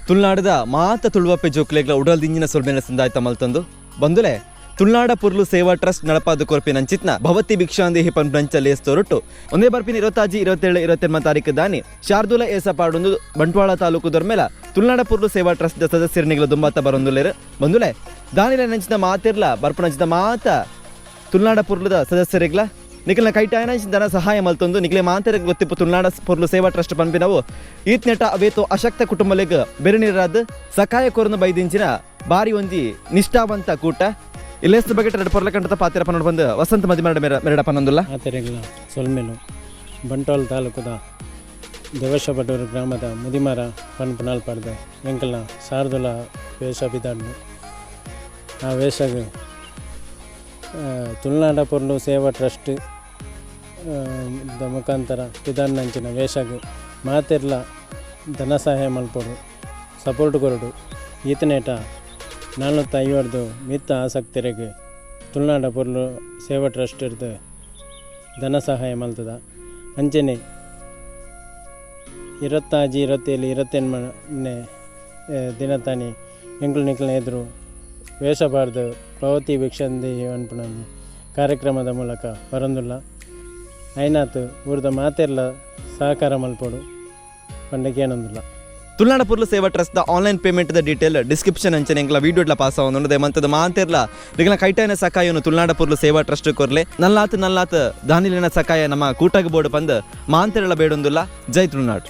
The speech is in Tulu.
ತುಳುನಾಡದ ಮಾತ ತುಳುವಪ್ಪೆ ಜೋಕ್ಲೆಗ್ಲ ಉಡಲ್ ದಿಂಜಿನ ಸೊಲ್ಮೆನ ಸಂದಾಯ್ತ ಮಲ್ತೊಂದು ಬಂದುಲೆ ತುಳುನಾಡ ಪೊರ್ಲು ಸೇವಾ ಟ್ರಸ್ಟ್ ನಡಪಾದ ಕೊರ್ಪಿನ ಅಂಚಿತ್ನ ಭವತಿ ಭಿಕ್ಷಾಂದೇಹಿ ಪನ್ಪಂಚ ಲೇಸ್ ತೋರೊಟ್ಟು ಒಂದೇ ಬರ್ಪಿನ 26, 27, 28 ತಾರೀಕು ದಾನಿ ಶಾರ್ದೂಲ ಏಸ ಪಾಡೊಂದು ಬಂಟ್ವಾಳ ತಾಲೂಕು ದೊರ್ಮೆಲ ತುಳುನಾಡ ಪೊರ್ಲು ಸೇವಾ ಟ್ರಸ್ಟ್ ದ ಸದಸ್ಯರನಿಗಳ ದುಂಬಾತ ಬರೊಂದುಲ್ಲೆರ್. ಬಂದುಲೆ ದಾನಿಲ ನಂಚಿನ ಮಾತಿರ್ಲ ಬರ್ಪುನಂಚಿನ ಮಾತ ತುಳುನಾಡ ಪೊರ್ಲುದ ಸದಸ್ಯರಿಗ್ಲ ನಿಕಲ್ನ ಕೈಟಾಯನ ಧನ ಸಹಾಯ ಮಲ್ತೊಂದು ನಿಕ್ಲೆ ಮಾತೆರೆಗ್ ಗೊತ್ತಿಪ್ಪು ತುಳುನಾಡ ಪೊರ್ಲು ಸೇವಾ ಟ್ರಸ್ಟ್ ಪನ್ಪಿನವು ಈತ್ನೆಟ ಅವೇತೋ ಅಶಕ್ತ ಕುಟುಂಬಲೆಗ್ ಬೆರನಿರಾದ್ ಸಕಾಯ ಕೊರನು ಬೈದಿಂಚಿನ ಬಾರಿ ಒಂಜಿ ನಿಷ್ಠಾವಂತ ಕೂಟ. ಇಲ್ಲೇಸ್ತ ಬಗ್ಗೆ ಎರಡು ಪೊರ್ಲಕಂಠದ ಪಾತ್ರ ಪನ್ನೊಂಡು ಬಂದು ವಸಂತ ಮದಿಮರಡ ಮೇರ ಮೆರಡ ಪನ್ನೊಂದುಲ್ಲ. ಆತರೆಗಳ ಸೊಲ್ಮೆಲು. ಬಂಟ್ವಾಳ ತಾಲೂಕುದ ದೇವಶಪಟೂರು ಗ್ರಾಮದ ಮುದಿಮರ ಪನ್ಪುನಾಲ್ಪಡ್ದು ಎಂಕಲ್ನ ಶಾರದುಲ ವೇಷ ಬಿದಾಡ್ನು. ಆ ವೇಷಗ್ ತುಳುನಾಡ ಪೊರ್ಲು ಸೇವಾ ಟ್ರಸ್ಟ್ ದ ಮುಖಾಂತರ ಪಿದಾಡ್ನಂಚಿನ ವೇಷಗ್ ಮಾತೆರ್ಲ ಧನ ಸಹಾಯ ಮಲ್ಪೊಡು, ಸಪೋರ್ಟ್ ಕೊರೊಡು. ಈತನೇಟ 450ರ್ದು ಮಿತ್ತ ಆಸಕ್ತರಿಗೆ ತುಳುನಾಡ ಪೊರ್ಲು ಸೇವಾ ಟ್ರಸ್ಟ್ ಇರ್ದು ಧನ ಸಹಾಯ ಮಲ್ತದ. ಅಂಚನೆ 26, 27, 28ನೇ ದಿನತಾನಿ ಎಂಕುಲು ನಿಕ್ಲ್ನ ಎದುರು ವೇಷ ಪಾಡ್ದು ಭವತಿ ಭಿಕ್ಷಂದಿ ಪನ್ಪುನ ಕಾರ್ಯಕ್ರಮದ ಮೂಲಕ ಬರೊಂದುಲ್ಲ. ಐನಾತ್ ಊರ್ದ ಮಾತೆರ್ಲ ಸಹಕಾರ ಮಲ್ಪೊಡು ಪಂಡ ಕೇನೊಂದುಲ್ಲ. ತುಳುನಾಡ ಪೊರ್ಲು ಸೇವಾ trust the online payment the detail description ಅಂಚನೆ ಎಂಕ್ಲ ವೀಡಿಯೋಡ್ಲ ಪಾಸ್ ಆವೊಂದುಂಡು. ಮಂತದ ಮಾತೆರ್ಲ ನಿಗಲ ಕೈಟಾಯನ ಸಕಾಯನು ತುಳುನಾಡ ಪೊರ್ಲು ಸೇವಾ ಟ್ರಸ್ಟ್ ಕೊರ್ಲೆ. ನಲ್ಲಾತ್ ನಲ್ಲಾತ್ ದಾನಿಲಿನ ಸಕಾಯ ನಮ್ಮ ಕೂಟಗ ಬೋರ್ಡ್ ಪಂದ್ ಮಾಂತೆರ್ಲ ಬೇಡೊಂದುಲ್ಲ. ಜೈ ತುಳುನಾಡು.